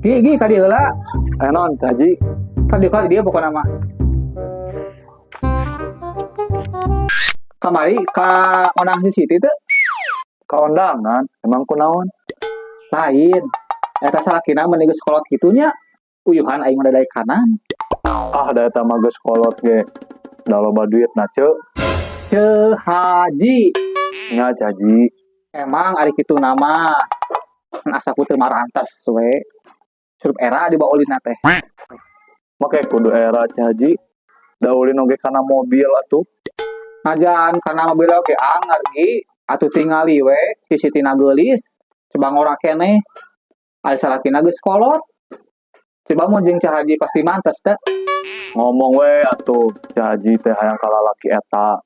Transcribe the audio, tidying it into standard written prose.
Gi, Gi, ka dieu heula. Eh naon, Haji? Ka dieu, ka dieu pokona mah. Kamari ka ondang si Siti teu? Ka ondangan, emang kunaon? Lain. Eta salakina meni geus kolot kitu nya. Uyuhan aing mah dari kanan. Ah, da eta mah geus kolot ge. Da loba duit na, Ceu. Ceu Haji. Nya, Ceu Haji. Emang ari kitu nama. Kan asa ku teu marantes we. Surup era dibawa ulin teh. Make kudu era, Ceu Haji. Da ulin oge kana mobil atuh. Najan kana mobil oge anger, Gi. Atuh tingali we si Siti na geulis. Coba ngora keneh. Ari salakina geus kolot. Coba mun jeung Ceu Haji pasti mantes teh. Ngomong we atuh, Ceu Haji teh hayang ka lalaki eta.